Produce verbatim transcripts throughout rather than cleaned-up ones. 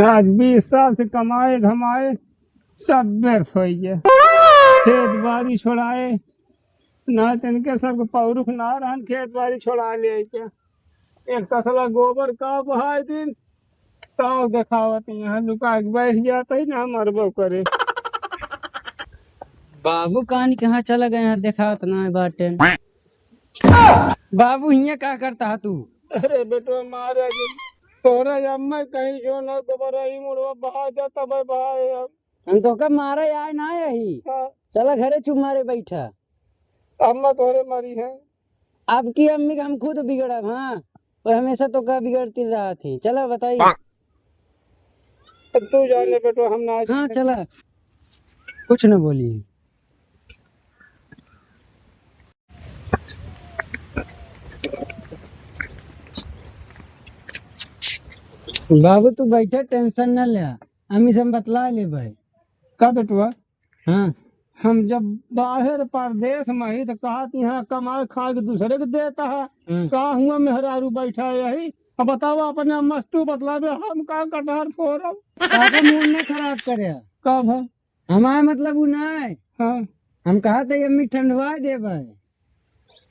आज बीस साल से कमाए धमाए सब व्यर्थ होइ गया। खेत बारी छोड़ाए, ना तिनके सबके पौरुख ना रहन, खेत बारी छोड़ा ले क्या। एक तसला गोबर का बहाए दिन, ताव देखावत यहाँ लुका के बैठ जात ही ना मरबो करे। बाबू कान कहाँ चला गए हैं, देखात ना बाटे। बाबू हियाँ का करता है तू? अरे बेटवा मारे के तोरा अम्मा कहीं जो ना गोबर ही मुड़वा बहा जा तब बहा यार। हम तोका मारे आए ना यही। हाँ। चला घरे चुप मारे बैठा। अम्मा तोरे मारी है। अब की अम्मी का हम खुद बिगड़ब, हाँ। और हमेशा तोका बिगड़ती रहत ही। चला बताई। अब तू जाने बेटवा हम ना हाँ चला। कुछ न बोली। बाबू तू बैठा, tension न ले, हम इसे हम बतला ले भाई। का बेटवा? हाँ। हम जब बाहर परदेश में ही तो कहा कि यहाँ कमाए खा के दूसरे के देता है, हम्म। का हुआ मेहरारू बैठा यही? अब बताओ अपने मस्तू बतलावे, हम का कटहर फोड़ब? काका मूड न खराब करे। का भाई? हमारे मतलब उ ना है। हाँ। हम कहा थे अम्मी ठंडवा दे भाई।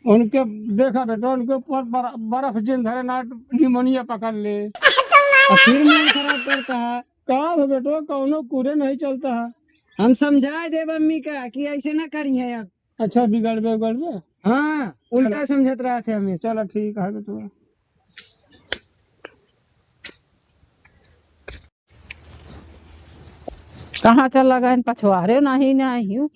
उनके देखा बेटा, उनके ऊपर बर-, बर्फ जिन धरे ना निमोनिया पकड़ ले। और फिर मन खराब करता है। का हो बेटो, कौनो कुरे नहीं चलता है। हम समझा देब अम्मी का कि ऐसे ना करी है अब। अच्छा, बिगड़बे उगड़बे? हाँ, उल्टा चला। समझत रहा थे हमेशा। चला ठीक है बेटो। कहाँ चला गए पछवारे नहीं, नहीं हूँ।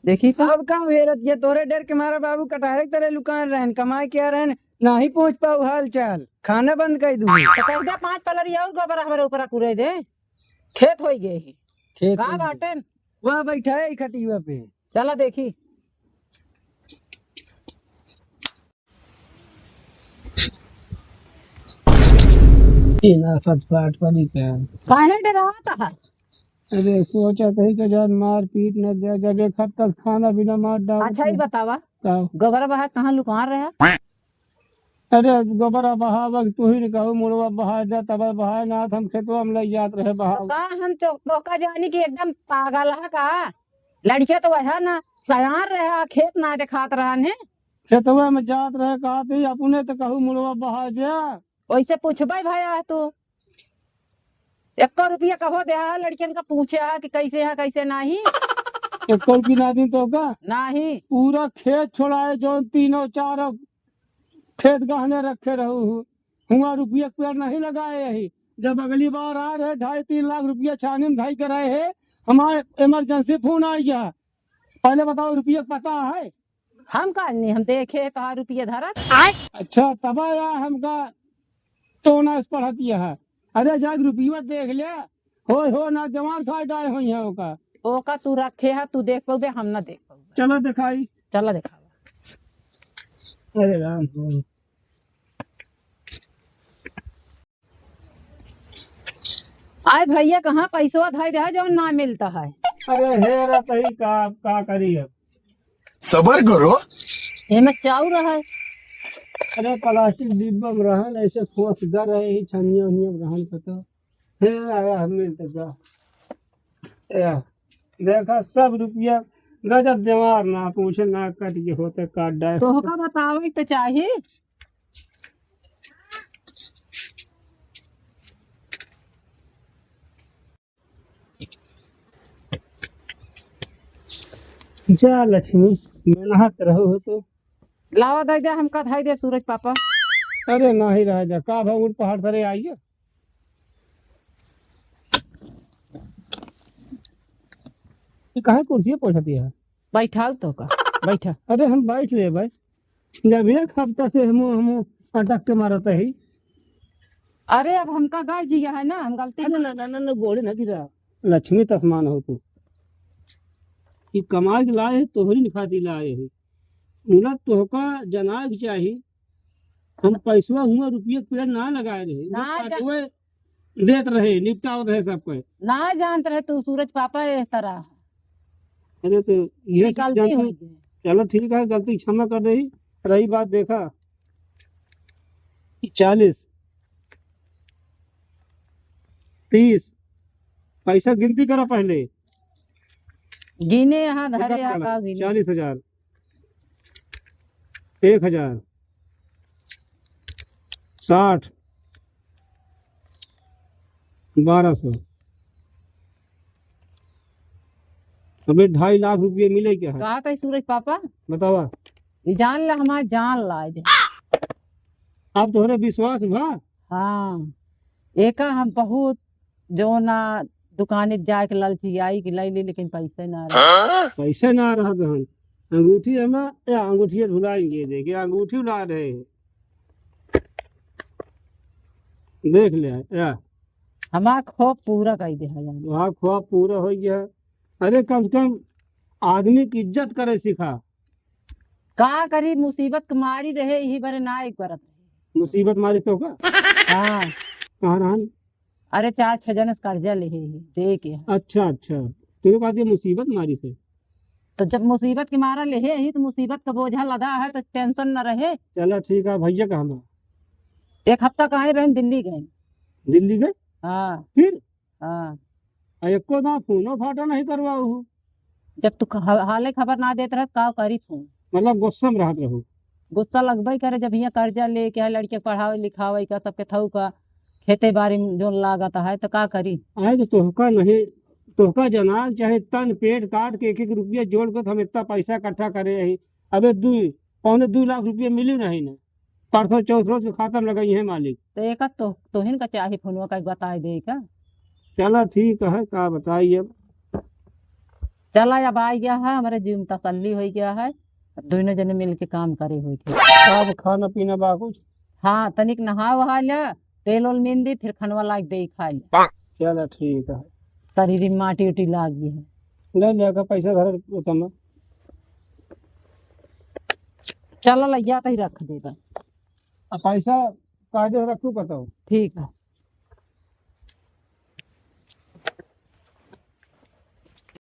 देखी तो। अब का हेरत ये तोरे डर के मारा बाबू कटहरे के तरे लुकान रहन, कमाए क्या रहन, नाही पहुँच पाऊ हाल चाल, खाना बंद कर दूँ। तो कह दे पाँच पलरी और गोबर हमारे ऊपर कुरे दे, खेत होई गए ही। खेत का होई गए। बाटेन? वह बैठा है खटिया पे। चला देखी। ई ना फटफाट पड़ी का? काहे डरात है? अरे सोचत ही कि जान मार पीट न दे, जब एक हफ्ता से खाना बिना मार डाल अच्छा, के। ई बतावा, का? गोबर बहा कहाँ लुका रहा? अरे गोबर बहावा तू ही न कहू, मुड़वा बहा दे, तब बहाए ना, हम खेतवा में लग जात रहे तो बहाव। का हम चो-, तोका जानी कि एकदम पागल है का? लड़के तो वह ना सयान रहा, खेत ना दिखात रहा ने। खेतवा में जात रहे, कहत ही, "अपने तो कहू मुड़वा बहा द्या।" वैसे पूछबे भया तू, एको रुपया कहो दे हा, लड़कियन का पूछे हा कि कैसे है, कैसे नाही। एको रुपया ना दी तो का? नाही। पूरा खेत छोड़ाए, जौन तीनों चारों खेत गहने रखे रहू हूँ, हुआ रुपया के पेड़ नहीं लगाए यही। जब अगली बार आ रहे, ढाई तीन लाख रुपया छानी में धई के रहे है, हमारे emergency फोन आ गया। पहले बताओ, रुपया के पता है? हम का नहीं, हम देखे है तोहार रुपया धरत। अच्छा, तब आया हमका तो ना इस पढ़त यह है। अरे जाके रुपया देख ले, होय हो ना जवान खा डाए होई है ओका। ओका तू रखे है, तू देख पाउबे, हम ना देख पाउबे। चला दिखाई। चला दिखावा। अरे राम हो। आए भैया, कहाँ पैसवा धई रहा जौन ना मिलता है? अरे हे रतई का, का करी अब? सबर करो। एमे चाउर है। अरे प्लास्टिक डिब्बा में रहन, ऐसे खोस गर रहे ही छनिया उनिया में रहन कतो। हे आया हम मिलते जा। ए, देखा सब रुपया गजब देवार ना पूछे ना कट के होते काट डाए। तोहका बतावे तो चाही। जा लक्ष्मी, मेहनत रहो हो तो। लावा दे दे, हमका धाई दे सूरज पापा। अरे नाही रह जा, का भाव उड़ पहाड़ सरे आइए। ये काहे कुर्सी पे बैठती है? बैठाओ तो का, बैठा। अरे हम बैठ ले भाई, जब एक हफ्ता से हम, हम अटक के मारत ही। अरे अब हमका गाय जिया है ना, हम गलती अरे ना, ना, ना, ना, गोड़े ना गिरा। लक्ष्मी तसमान हो तू। ई कमाई के लाए है, तोहरी न खातिर लाए है। उलट तोहका जनाए के चाही, हम पैसवा हुआ रुपया के पेड़ ना लगाए रहे, ना जा- काटवे देत रहे, निपटावत रहे सब कोई। ना जानत रहे तू सूरज पापा एह तरह। अरे तो ये सब निकलती जानते हुई हैं। चलो ठीक है, गलती क्षमा कर दे। रही बात देखा, ई चालीस, तीस। पैसा गिनती करा पहले। गिने यहाँ, धरे हिसाब यहाँ, करा। का गिने? चालीस हजार, एक हजार, साठ, बारह सौ। अबे ढाई लाख रुपये मिले क्या है? कहा था सूरज पापा? बतावा। ये जान ला, हमार जान ला दे। अब तोहरे विश्वास भा? हाँ, एका हम बहुत जो ना दुकाने जाए के ललचियाई के लैली, लेकिन पैसे ना रहे। पैसे ना रहा गहन। अंगूठी हमें, या अंगूठी भुलाएंगे, देखिए अंगूठी उड़ा रहे हैं। देख ले, या। हमार ख्वाब पूरा कर दे हजार। वहाँ ख्वाब पूरा हो गया। अरे कम से कम आदमी की इज्जत करे सीखा। का करी, मुसीबत के मारी रहे, यही बरे ना एक करत रहे। मुसीबत मारी तो का? हाँ। कहाँ रहन? अरे चार छह जने से कर्जा लेहे ही, दे के। अच्छा, अच्छा। तेरे पास ये मुसीबत मारी से? तो जब मुसीबत के मारा लेहे ही, तो मुसीबत का बोझा लदा है, तो टेंशन न रहे। चला ठीक है, भैया कहाँ बा? एक हफ्ता कहीं रहे, दिल्ली गए। दिल्ली गए? हाँ। फिर? हाँ। आ, एको दाँव फोनो फाटा नहीं करवाऊ हो। जब तू ख-, हा-, हाले खबर ना देत रहत, का करी फोन? मतलब गुस्सा में रहत रहू? गुस्सा लगबे करे, जब हियाँ कर्जा लेके है, लड़के के पढ़ावे लिखावे का, सबके थऊ का, खेते बाड़ी में जोन लागत है, तो का करी? आए तो तोहका नहीं, तोहका जनाल चाहे तन पेट काट के एक एक रुपया जोड़ के हम इतना पैसा इकट्ठा करे रही। अबे दू, पौने दू लाख रुपया मिली नहीं ना। परसों चौथ रोज के खाता में लगाई है मालिक। तो एक तो, तोहिन का चाही फोनवा का बताए दे का? चला ठीक है, का बताई अब। चला अब आ गया है, हमारे जीव में तसल्ली हो गया है। अब दोनों जने मिल के काम करे हो के। अब खाना पीना बा कुछ? हाँ, तनिक नहा वहा ले, तेल ओल मीन दी, फिर खनवा लाग दे खा ले। चला ठीक है। शरीर में माटी उटी लाग गई है। ले ले का पैसा धर उतम। चला लैया तही रख दे बा। आ पैसा कायदे से रखू कतौ। ठीक है।